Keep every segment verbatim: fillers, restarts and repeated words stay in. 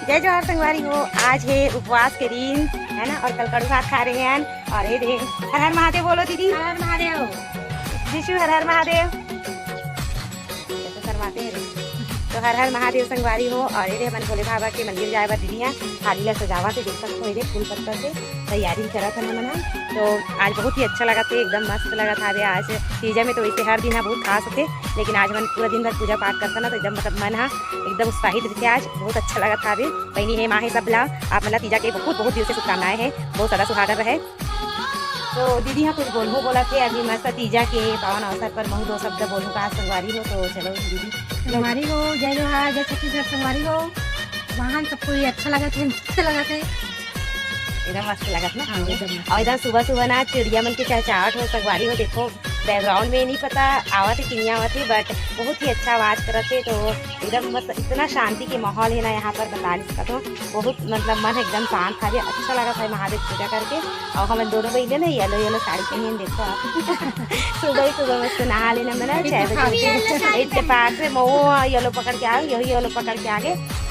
जय जोहार संगवारी हो, आज हे उपवास के दिन है ना, और कल कड़ू भात खा रहे हैं। और ये दे, हर हर महादेव बोलो दीदी। हर हर महादेव। जीशु, हर हर महादेव। ये तो शर्माते हैं रे। तो हर हर महादेव संगवारी हो, और ये दे हमन भोले बाबा के मंदिर जाए बर दीदी यहाँ थाली ला सजावत हे, देख सकते हो ये दे फूल पत्ता से तैयारी करत हन हमन ह। तो आज बहुत ही अच्छा लगत हे, एकदम मस्त लगत हवे। आज तीजा में तो वैसे हर दिन ह बहुत खास होथे, लेकिन आज हमन पूरा दिन भर पूजा पाठ करथन ना, तो एकदम मतलब मन ह एकदम उत्साहित रहिथे। आज बहुत अच्छा लगत हवे। बहिनी हे, माँ हे, सब ला आप मन ला तीजा के बहुत बहुत दिल से शुभकामनाएं हे, बहुत सदा सुहागन रहे। तो दीदी ह कुछ बोलहु बोलत हे, अभी मस्त तीजा के पावन अवसर पर महू दो शब्द बोलहु का संगवारी हो, तो चलो दीदी। संगवारी हो, जय जोहार, जय छत्तीसगढ़ संगवारी हो। वाहन सब कोई अच्छा लगत हे, मस्त लगत हे। एकदम मस्त लगत ना। हाँ, एकदम मस्त। और एकदम सुबह सुबह ना चिड़िया मन के चहचहाट हो संगवारी हो, देखो बैकग्राउंड में नहीं पता आवत हे कि नहीं आवत हे, but बहुत ही अच्छा आवाज करत हे। तो एकदम मस्त, इतना शांति के माहौल हे ना यहाँ पर, बता नहीं सकत हो। बहुत मतलब मन एकदम शांत हवे, अच्छा लगत हे महादेव पूजा करके। और हमन दोनों बहिनी ना येलो येलो साड़ी पहनी, देखो आप। सुबह ही सुबह मस्त नहा लेना मन, छह बजे। इतने पास से मऊ येलो पकड़ के आ, यही येलो पकड़ के आगे।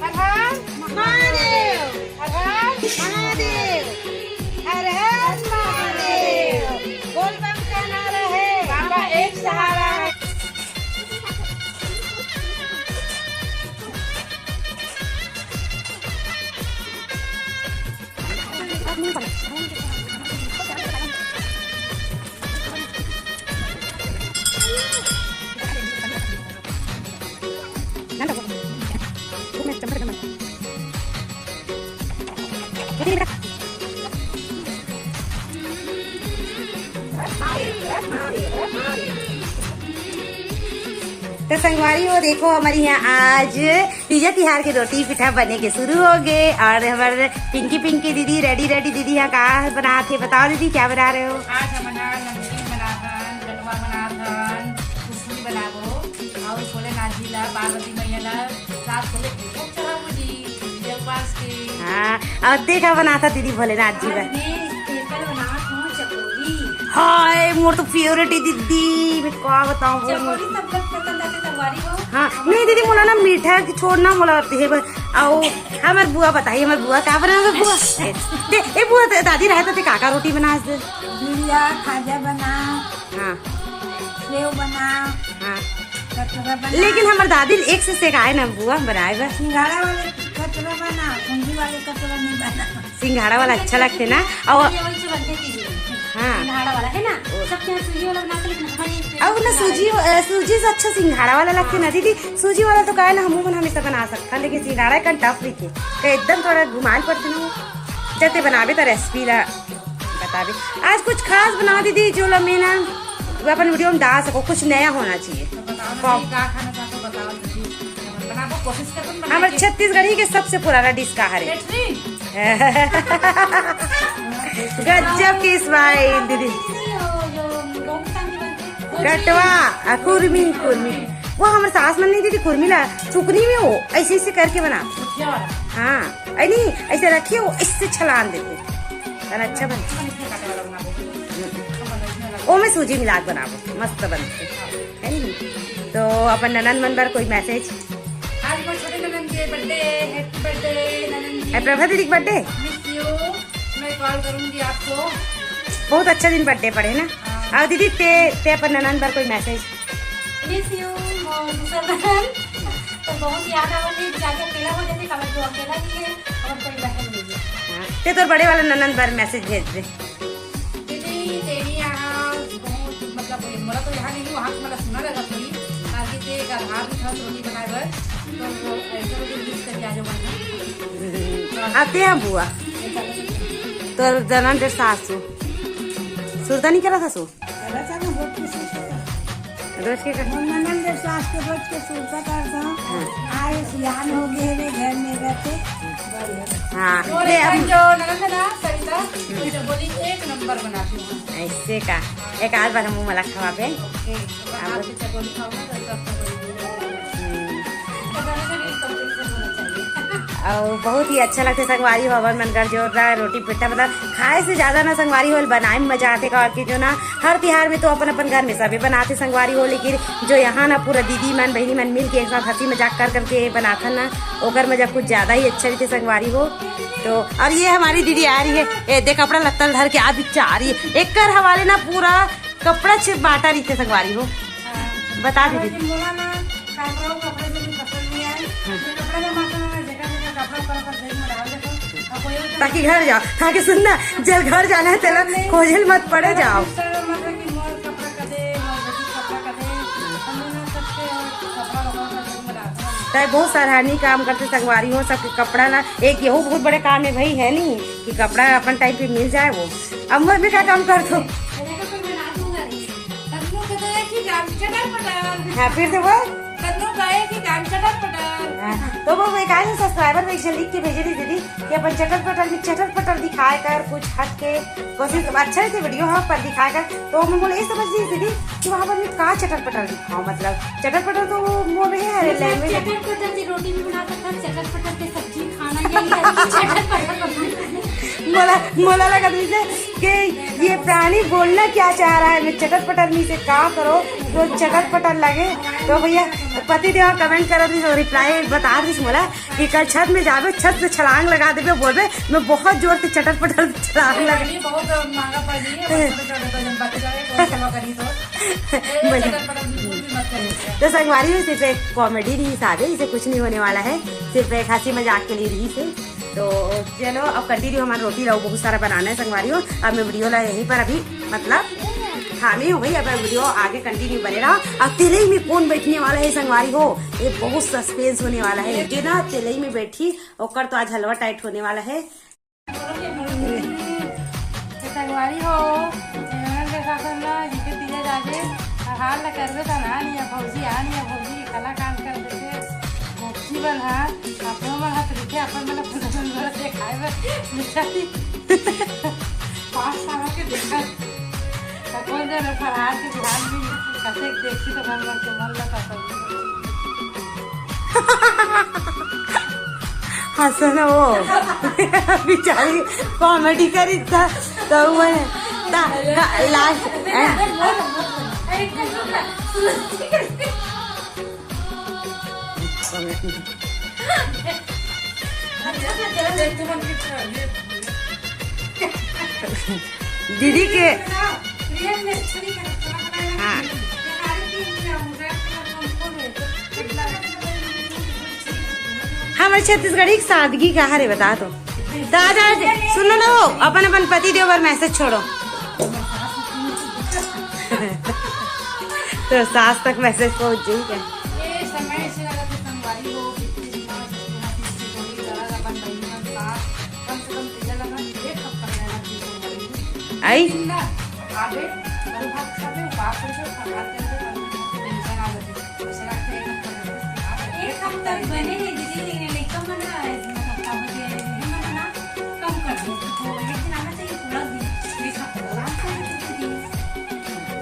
हर हर महादेव। हर हर महादेव। हर हर महादेव। बोल बम का नारा है। बाबा एक सहारा है। तो संगवारी हो, देखो हमर इहाँ आज तीजा तिहार के रोटी पिठा बने के शुरू हो गए और हमर पिंकी, पिंकी दीदी, रेडी रेडी दीदी यहाँ का बनात हे, बताओ दीदी क्या बना रहे हो? आज हमन ह नमकीन बनाथन, चटवा बनाथन, कुसमी बनाबो और भोलेनाथ जी ला, पार्वती मैया ला, सात भोले के भोग चढ़ाबो जी, विजय उपास के। हाँ, और देखा बनाता दीदी भोलेनाथ जी ला। आज मैं special बनात हूँ चकोरी। हाय, मोर तो फेवरेट है दीदी, मैं का बताऊँ वो। चकोरी सब लोग पसंद आथे संगवारी हो। हाँ, नहीं दीदी, मोला ना मीठा के छोड़ ना, मोला हे ब-, आओ, हमर बुआ बताई, हमर बुआ का बनावे बुआ? दे, ए बुआ, ते दादी रहे तो ते का का रोटी बना दे? बिड़िया, खाजा बना, हाँ। सेव बना, हाँ। कचौड़ा बना। लेकिन हमर दादी एक से सिखाए ना बुआ बनाए बर। सिंघाड़ा वाले कचौड़ा बना, सूजी वाले कचौड़ा नहीं बना। सिंघाड़ा वाला अच्छा लगथे ना। और ये वही जो बनते कीजिए। हाँ। सिंघाड़ा वाला है ना, सबके यहाँ सूजी वाला बनाते, लेकिन हमारे यहाँ और ना सूजी, अ, सूजी से अच्छा सिंघाड़ा वाला लगथे ना दीदी। सूजी वाला तो का हे ना, हमू मन हमेशा बना सकथन, लेकिन सिंघाड़ा एक टफ रहिथे, तो एकदम थोड़ा घुमाए ल पड़थे ना। जब ते बनाबे त रेसिपी ला बताबे। आज कुछ खास बनाओ दीदी, जो ला मैं ना वो अपन वीडियो में डाल सको, कुछ नया होना चाहिए। तो बताओ ना कॉम- जी, का खाना चाहते हो, बताओ जी। बनाबो, कोशिश करबो ना बनाए हमर के। छत्तीसगढ़ी के सबसे पुराना डिश का हरे? चटनी। गजब की स्माइल दीदी। गटवा, आ, कुर्मी, कुर्मी। वो हमर सास मन नहीं दीदी, कुर्मी ला चुकनी में वो ऐसे ऐसे करके बना। हाँ, अरे नहीं, ऐसे रखिए, वो इससे छलान देथे। तन अच्छा बन। ओमे सूजी मिला के बनाबो, मस्त बनथे, है नी? तो अपन ननद मन बर कोई मैसेज? आज मोर छोटे ननद के बर्थडे, हैप्पी बर्थडे ननद जी। ए, प्रभा दीदी के बर्थडे? Miss you, मैं कॉल करूंगी आपको। बहुत अच्छा दिन बर्थडे पड़े ना। हाँ। और दीदी, ते, ते अपन ननद बर कोई मैसेज? Miss you, मोर दूसरा ननद। तो बहुत याद आवत हे, जाके अकेला हो जाते, काबर वो अकेला ही है और कोई बहन नहीं है। हाँ, ते तोर बड़े वाला ननद बर मैसेज भेज दे। दीदी, तेरी यहाँ बहुत, मतलब, मोला तो यहाँ नहीं, वहाँ से मोला सुना लगा थोड़ी, बाकी ते एक आधार भी था रोटी बनाए बर, तो वो ऐसे रोटी मिस करके आ जाओ वहाँ। आते हैं बुआ। तोर ननद के सासू। सुरता नहीं करा था सो? रोज के कर- ननद के सास के रोज के सुरता करता हूँ। हाँ। आए सियान हो गए रे घर में रहते। बढ़िया। हाँ, और ले एक अब जो ननद है ना, सरिता, वो चकोली एक नंबर बनाती हूँ। ऐसे का एक आध बार हम मला खवाबे। ओके, तो आप तो चकोली खाओ ना, तो आपका कोई भी हम्म। तो गाने से भी कंपटीशन होना चाहिए। और बहुत ही अच्छा लगता है संगवारी हो, हमर मन घर जोरदार रोटी पिट्ठा, मतलब खाए से ज्यादा ना संगवारी हो बनाए में मजा आते का। और कि जो ना हर तिहार में तो अपन अपन घर में सभी बनाते संगवारी हो, लेकिन जो यहाँ ना पूरा दीदी मन बहनी मन मिल के एक साथ हंसी मजाक कर करके बनाथन ना, ओकर मजा कुछ ज्यादा ही अच्छा रहते संगवारी हो। तो और ये हमारी दीदी आ रही है, ए, देख कपड़ा लत्ता धर के आ बिच्चा आ रही है, एकर हवाले ना पूरा कपड़ा से बांटा रही थे संगवारी हो। बता दीदी। लेकिन बोला ना, कापड़ा वो कपड़े से भी पसंद नहीं आए। ये कपड़ा ना माता ना जगह जगह कपड़ा पर पर देख में डाल देते। अब कोई और ताकि घर जाओ, ताकि सुनना, जल घर जाना है तेरा खोजल मत पड़े जाओ। Instagram मतलब कि मोर कपड़ा कदे, मोर बेटी कपड़ा कदे, हम लोग ना सबके कपड़ा वगैरह पर देख में डालते हैं। तय बहुत सराहनीय काम करते संगवारी हो, सबके कपड़ा ना एक यहू बहुत बड़े काम है भाई, है नहीं कि कपड़ा अपन टाइम पे मिल जाए वो। अब मैं भी क्या काम कर दो। देखो कोई बना दूंगा नहीं। तन्नू के तो एक ही काम, चटर पटर। हाँ, फिर से बोल। तन्नू का एक ही काम, चटर पटर। हाँ, तो वो एक आए सब्सक्राइबर में एक लिख के भेजे थी दीदी कि अपन चटर पटर में चटर पटर दिखाए कर कुछ हट के कोशिश अच्छा है वीडियो हाँ पर दिखाए कर। तो मैं बोले ये समझ ली दीदी कि वहाँ पर मैं का चटर पटर दिखाऊँ, मतलब चटर पटर तो वो मोर है लैंग्वेज। चटर पटर की रोटी भी बना सकता है, चटर पटर की सब्जी खाना, यही है, चटर पटर बनाना। मोला मोला लगा तुझसे कि ये प्राणी बोलना क्या चाह रहा है, मैं चटर पटर में से का करो तो चटर पटर लगे। तो भैया पति देव कमेंट कर रही तो रिप्लाई बता रही मोला कि कल छत में जाबे, छत से छलांग लगा देबे, बोलबे मैं बहुत जोर से चटर पटर छलांग लगा। ये बहुत महंगा पड़ रही है, छोटे छोटे को जब बच जाए तो सेवा करी तो ये चटर पटर बिल्कुल भी मत करिए। तो संगवारी हो, सिर्फ एक कॉमेडी रही सादे, इसे कुछ नहीं होने वाला है, सिर्फ एक हंसी मजाक के लिए रही से। तो चलो अब कंटिन्यू हमारा रोटी लाओ, बहुत सारा बनाना है संगवारी हो। अब मैं वीडियो ला यहीं पर अभी मतलब थामी हो गई। अब वीडियो आगे कंटिन्यू बने रहा। अब तेलई में कौन बैठने वाला है संगवारी हो, ये बहुत सस्पेंस होने वाला है। जो ना तेलई में बैठी ओकर तो आज हलवा टाइट होने वाला है। संगवारी हो, ननद के साथ ना जिसे तीजा जाके हाल ला करबे त ना नहीं है भौजी, आ नहीं है भौजी, खाना काम कर देते। भौजी बन हा, अपनो मन हाथ रखे, अपन मन पूरा मन से खाए बर मिठाई। पाँच साल के देखा, अपन जन फरहार के ध्यान भी कते देखी तो मन मन के मन लगा। हंसो ना वो बेचारी कॉमेडी करी था तो वो ता, ता, लास्ट दीदी के हाँ। हमारे छत्तीसगढ़ी की सादगी का हरे बता तो दादा। सुनो ना, वो अपन अपन पति देव पर मैसेज छोड़ो। तो सास तक मैसेज पहुंच जाई क्या? आई।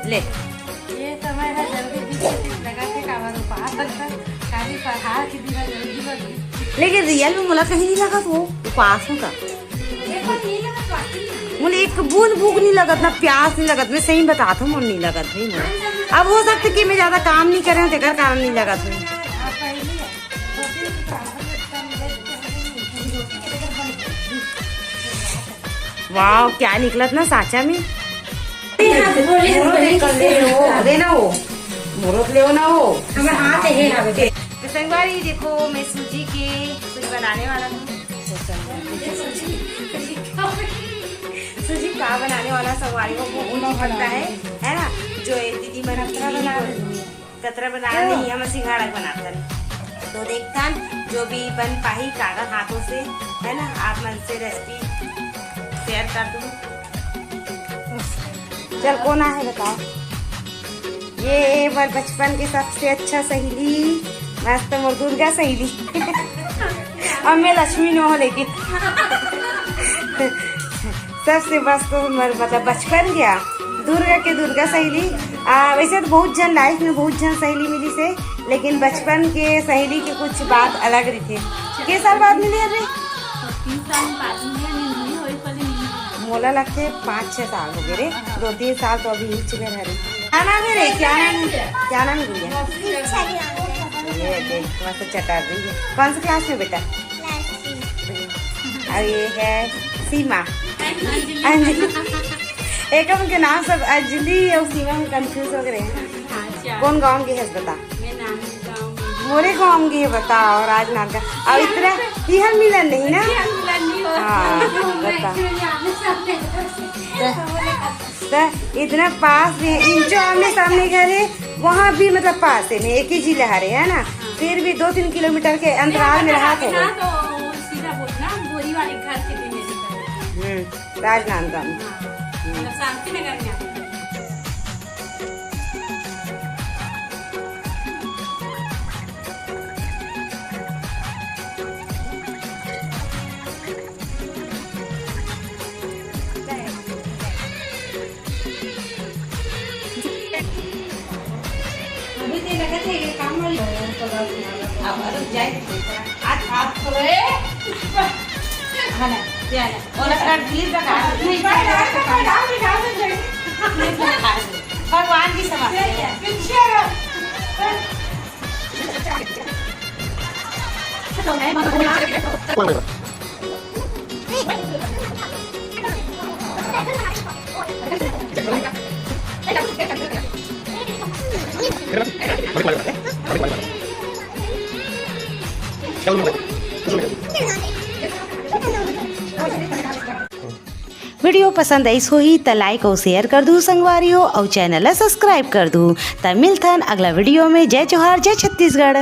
ले। ये समय है जल्दी बीच लगा के काबर उपहार लगता है, खाली पढ़ा के दिया जल्दी बस। लेकिन रियल में मोला कहीं नहीं लगा वो उपास होता। मोला एक बूंद भूख नहीं लगत ना प्यास नहीं लगत, मैं सही बतात हूँ, मोला नहीं लगत भाई मोला। अब हो सकता कि मैं ज्यादा काम नहीं करे हूँ, तेकर कारण नहीं लगत हूँ। वाह, क्या निकलत ना साचा में। अरे ना हो, मुहूर्त ले ना हो। तो संगवारी देखो, मैं सूजी के कुछ बनाने वाला हूँ। सूजी का बनाने वाला संगवारी हो, वो ऊनी बनता है, है ना? जो ये दीदी मन कतरा बना रही है, हम सिंघाड़ा बनाथन। तो देखथन जो भी बन पाही कागज हाथों से, है ना? आप मन से रेसिपी शेयर कर दूँ। चल, कौन आहे बताओ? ये मोर बचपन के सबसे अच्छा सहेली, मस्त मोर दुर्गा सहेली। अब मैं लक्ष्मी नो हो, लेकिन सबसे मस्त मोर, मतलब, बचपन गया दुर्गा के दुर्गा सहेली। आ, वैसे तो बहुत झन लाइफ में बहुत झन सहेली मिली से, लेकिन बचपन के सहेली के कुछ बात अलग रहिथे। के साल बाद मिले रे? तीन साल बाद मिले, नहीं, नहीं होई, पहले नहीं। मोला लगथे पाँच छह साल हो गए रे, दो तीन साल तो अभी इच में रह रही। क्या नाम है रे? क्या नाम है? क्या नाम है गुड़िया? ये देख, मस्त चटा रही है। कौन से क्लास में बेटा? और ये है सीमा। अंजलि। अंजलि। एक उनके नाम सब अंजलि और सीमा में कंफ्यूज हो गए हैं। अच्छा। कौन गांव के है बता? मैं नानी गांव में। मोरे गांव के है, बताओ, राजनांदगांव। और इतना इहर मिलन नहीं ना? इहर मिलन नहीं हो। हाँ, बता। तो इतना पास में, इंचो आमने सामने घर है, वहाँ भी मतलब पास है, नहीं, एक ही जिला हरे है ना, फिर भी दो तीन किलोमीटर के अंतराल में रहा तो। हाँ, तो सीधा बोलना, बोरी वाले घर के भी मेरे घर। हम्म, राजनांदगांव। हाँ, मतलब शांति नगर में आते हैं। अभी तो लगा था, ये काम वाली। अब रुक जाए। आज आप थोड़े। हाँ ना, ये आ ना। और लकड़ा प्लीज लगा। नहीं, डाल, डाल, डाल, डाल, डाल, डाल। भगवान की समझ। पीछे। वीडियो पसंद आइस होही त लाइक अउ शेयर कर दू संगवारी हो, अउ चैनल ला सब्सक्राइब कर दू। त मिलथन अगला वीडियो में। जय जोहार, जय छत्तीसगढ़।